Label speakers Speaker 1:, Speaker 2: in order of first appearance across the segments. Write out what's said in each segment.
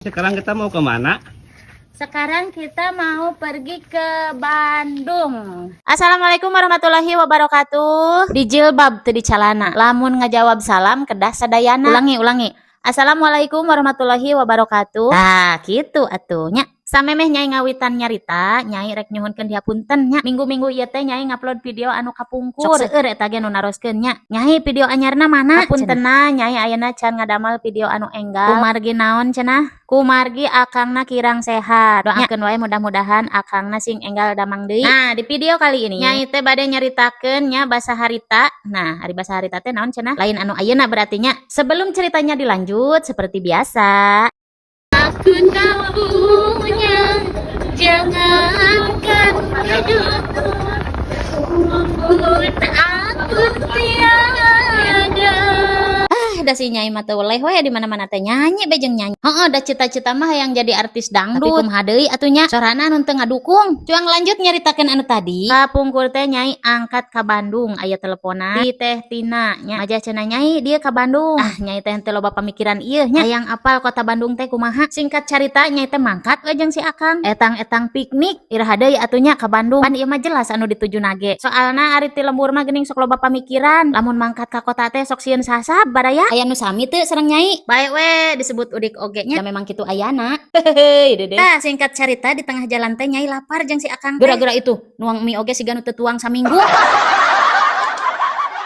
Speaker 1: Sekarang kita mau kemana?
Speaker 2: Sekarang kita mau pergi ke Bandung. Assalamualaikum warahmatullahi wabarakatuh. Di jilbab teu di calana. Lamun ngajawab salam kedah sadayana. Ulangi, ulangi. Assalamualaikum warahmatullahi wabarakatuh. Nah, gitu atuh nya. Samemeh Nyai ngawitan nyarita, Nyai rek nyuhunkeun dihapunten nya. Minggu-minggu ieu teh Nyai ngupload video anu kapungkur. Sok seueur eta ge nu naroskeun nya. "Nyai, video anyarna mana?" Hapuntenna, Nyai ayeuna can ngadamal video anu enggal. Kumargi naon cenah? Kumargi akangna kirang sehat. Doakeun wae mudah-mudahan akangna sing enggal damang deui. Nah, di video kali ini Nyai teh bade nyaritakeun nya basa harita. Nah, ari basa harita teh naon cenah? Lain anu ayeuna berarti nya. Sebelum ceritanya dilanjut seperti biasa, aku tak punya, jangankan hidupku pun aku tiada. Ah, da si Nyai mah teu weleh we, di mana-mana teh nyanyi be jeung nyanyi. Heeh, da cita-cita mah hayang jadi artis dangdut. Tapi kumaha deui atuh nya, sorana nu teu ngadukung. Cuang lanjut nyaritakeun anu tadi. Kapungkur teh Nyai angkat ka Bandung, aya teleponan di Teh Tina nya. Aja cenah Nyai dia ka Bandung. Ah, Nyai teh henteu loba pamikiran ieu nya. Hayang apal kota Bandung teh kumaha. Singkat carita, Nyai teh mangkat we jeung si Akang. Etang-etang piknik iraha deui atuh nya ka Bandung. Pan ieu mah jelas anu ditujuna ge. Soalna ari ti lembur mah geuning sok loba pamikiran. Lamun mangkat ka kota teh sok sieun sasab baraya. Aya nu sami teu sareng Nyai? Bae we disebut udik oge nya. Da memang kitu ayana. Hehehe, dede. Tah, singkat carita, di tengah jalan teh Nyai lapar jeung si Akang teh. Gara-gara itu nuang mie oge siga nu teu tuang saminggu.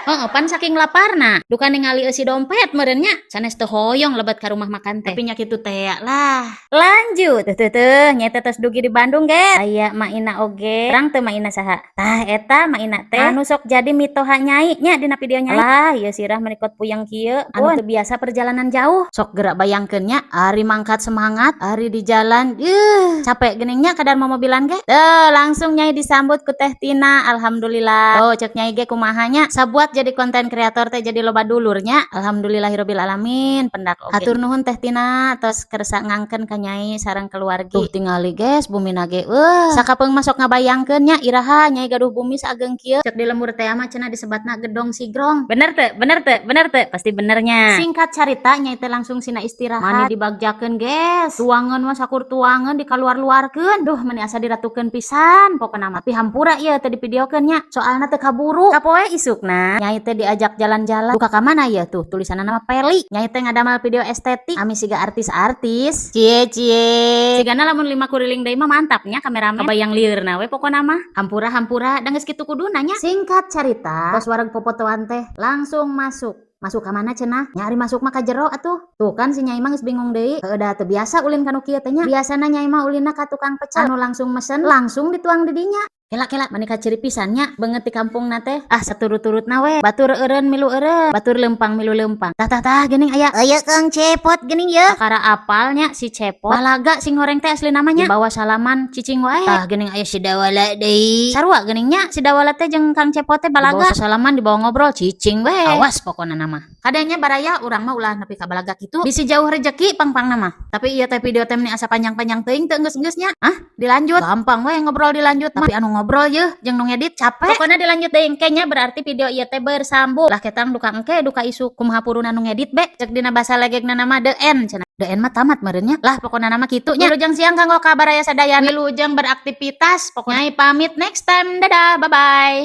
Speaker 2: Heeh, pan saking laparna. Duka ningali eusi dompet meureun nya, sanes teu hoyong lebet ka rumah makan teh. Tapi nya kitu teh lah. Lanjut. Tuh tuh tuh, Nyai teh tos dugi di Bandung ge. Aya Ma Ina oge. Terang teu Ma Ina saha? Tah, eta Ma Ina teh anu sok jadi mitoha Nyai nya dina video Nyai. Lah, ieu sirah meuni kot puyeng kieu. Anu teu biasa perjalanan jauh. Sok gerak bayangkeun nya, ari mangkat semangat, ari di jalan, ih, capek geuning nya kadar momobilan ge. Tuh, langsung Nyai disambut ku Teh Tina. Alhamdulillah. Oh, cek Nyai ge kumaha nya. Sabuat jadi konten kreator teh jadi loba dulurnya. Alhamdulillahirabbil alamin. Pendak oge. Hatur nuhun, Teh Tina, tos kersa ngangkeun ka Nyai sareng keluargi. Tuh tingali, guys, bumina ge. Wah, sakapeung masuk ngabayangkeun nya iraha Nyai gaduh bumi saageng kieu. Cek di lembur teh mah cenah disebatna gedong sigrong. Bener teu? Bener teu? Bener teu? Pasti benernya. Singkat carita, Nyai teh langsung sina istirahat. Mani dibagjakeun, guys. Tuangan mah sakur tuangan dikaluar-luarkeun. Duh, meni asa diratukeun pisan pokona mah. Tapi hampura ieu teh divideokeun nya. Soalna teu kaburu. Kapoe isukna Nyai teh diajak jalan-jalan. Buka ka mana ya tuh? Tulisanna nama Peli. Nyai teh ngadamal video estetik. Ami siga artis-artis. Cie cie. Sigana lamun lima kuriling deui mah mantapnya kameramen. Kebayang lieurna we pokona mah. Hampura hampura da geus kitu kudu nanya. Singkat carita, pas wareg popotoan teh langsung masuk. Masuk ka mana cenah? Nyari masuk mah ka jero atuh. Tuh kan si Nyai mah geus bingung deui. Heueuh, da teu biasa ulin ka nu kieu teh nya. Biasana Nyai mah ulinna ka tukang pecel anu langsung mesen, langsung dituang di dinya. Kela kela, mani kaciri pisan nya beungeut di kampungna teh. Ah, saturut-turutna we. Batur eureun milu eureun, batur leumpang milu leumpang. Tah tah tah, geuning aya aya Kang Cepot geuning ye. Kakara apalnya si Cepot. Balaga sing horeng teh asli namanya. Dibawa salaman cicing wae. Tah, geuning aya si Dawala deui. Sarua geuning nya si Dawala teh jeung Kang Cepot teh balaga. Dibawa salaman, dibawa ngobrol cicing we. Awas pokona nama. Kadangnya baraya urang mah ulah nepi ka balaga kitu. Bisi jauh rezeki pang-pang nama. Tapi ieu teh video teh meni asa panjang-panjang teuing teu geus-geus nya. Ah, dilanjut. Gampang we ngobrol dilanjut. Tapi anu ngobrol yeuh jeung nu ngedit capek. Pokoknya dilanjut deui engke nya, berarti video ieu teh bersambung. Lah, ketang duka engke duka isuk kumaha puruna nu ngedit be. Cek dina basa legegna nama the end cenah. The end mah tamat meureun nya. Lah, pokokna nama kitu nya. Wilujeng siang kanggo kabar aya sadayana. Wilujeng beraktivitas. Pokoknya pamit, next time. Dadah, bye bye.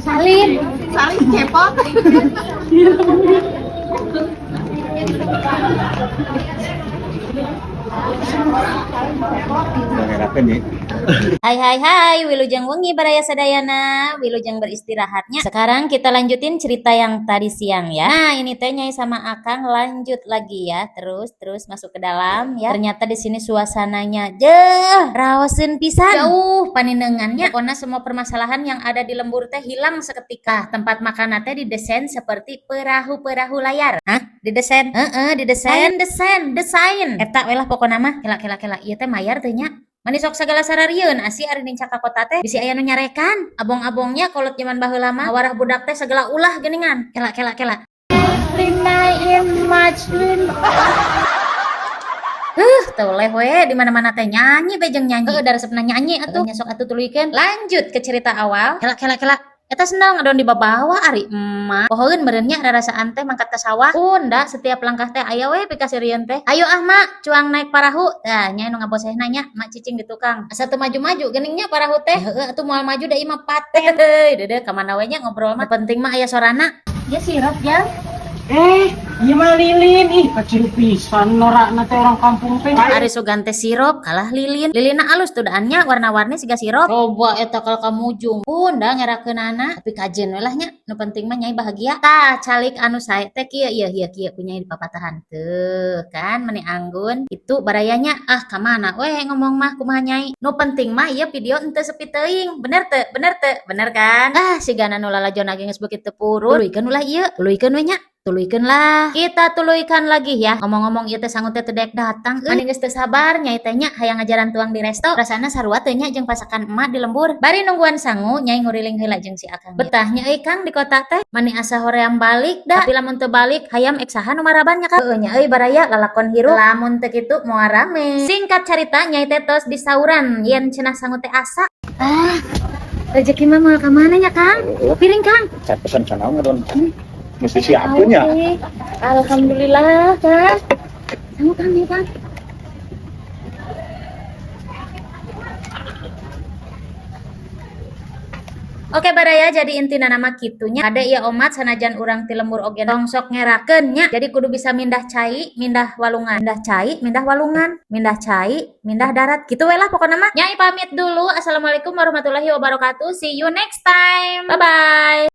Speaker 3: Salim. Salim cepot.
Speaker 1: Ngerakeun ya.
Speaker 2: Hai hai hai, wilujeng wengi baraya sadayana, wilujeng beristirahatnya. Sekarang kita lanjutin cerita yang tadi siang ya. Nah, ini teh Nyai sama Akang lanjut lagi ya, terus terus masuk ke dalam ya. Ternyata di sini suasananya jeh, raoseun pisan. Jauh paninengannya. Pokoknya semua permasalahan yang ada di lembur teh hilang seketika. Tempat makan teh didesain seperti perahu-perahu layar. Hah? Didesain? Heeh, didesain. Desain, desain. Eta we lah pokokna mah. Kela kela kela, ieu teh mayar teh nya. Mani sok sagala sararieun asi ari nincak ka kota teh bisi aya nu nyarekan. Abong-abongnya kolot zaman baheula mah ngawarah budak teh segala ulah geuningan. Kela kela kela.
Speaker 3: Lima March.
Speaker 2: Teu leh we di mana-mana teh nyanyi be jeung nyanyi. Heueuh, da resepna nyanyi atuh. Nya sok atuh tuluykeun. Lanjut ke cerita awal. Kela kela kela. Eta sendal ngadon dibabawa ari emak. Pohoeun meureun nya rarasaan teh mangkat ka sawah. Unda setiap langkah teh aya we pikaserian teh. Ayo ah, Mak, cuang naik parahu. Tah nya nu ngabosehna nya, mak cicing di tukang. Asa teu maju-maju geuning nya parahu teh. Heueuh atuh, moal maju da ieu mah paten. Heuy, deudeuh ka mana we nya ngobrol mah. Nu penting mah aya sorana.
Speaker 3: Ya sirup ya.
Speaker 4: Eh, ieu mah lilin. Ih, kecil pisan norakna teh orang kampung teh.
Speaker 2: Ari sugan teh sirup kalah lilin. Lilinna alus tuh daannya, warna-warni siga sirup. Coba eta kal kamujung. Pun da ngerakeunana, tapi kajen we lah nya. Nu penting mah Nyai bahagia. Tah, calik anu sae teh kieu, ieu ieu kieu ku Nyai dipapatahan. Tuh kan meni anggun. Itu barayanya, ah, ka mana we ngomong mah, kumaha Nyai. Nu penting mah ieu video henteu sepi teuing. Bener teu? Bener teu? Bener kan? Ah, sigana nu lalajo ge geus beuki teu purun. Tuluykeun ulah ieu. Tuluykeun we nya. Tuluykeun lah. Kita tuluykan lagi ya. Ngomong-ngomong, ieu teh sangu teh teu daek datang euy. Mani geus teu sabar Nyai teh nya, hayang ngajaran tuang di resto. Rasana sarua teh nya jeung pasakan emak di lembur. Bari nungguan sangu, Nyai nguriling heula jeung si Akang. Betahnya euy, Kang, di kota teh. Mani asa hoream balik da. Tapi lamun teu balik, hayam ek saha nu maraban nya, Kang? Heueuh nya euy, baraya lalakon hirup. Lamun teu kitu moal rame. Singkat carita, Nyai teh tos disauran yen cenah sangu teh asa. Ah, rezeki mah moal ka mana nya, Kang? Piring, Kang.
Speaker 1: Saya pesan sana ngadon. Mesti siapin ya.
Speaker 3: Oke. Alhamdulillah, Kang. Sangu, Kang, nih, Kang.
Speaker 2: Oke baraya, jadi intina mah kitunya. Ada ya omat, sanajan urang ti lembur oge tong sok ngerakeun nya. Jadi kudu bisa mindah cai, mindah walungan, mindah cai, mindah walungan, mindah cai, mindah darat. Gitu we lah pokoknya mah. Nyai pamit dulu. Assalamualaikum warahmatullahi wabarakatuh. See you next time. Bye bye.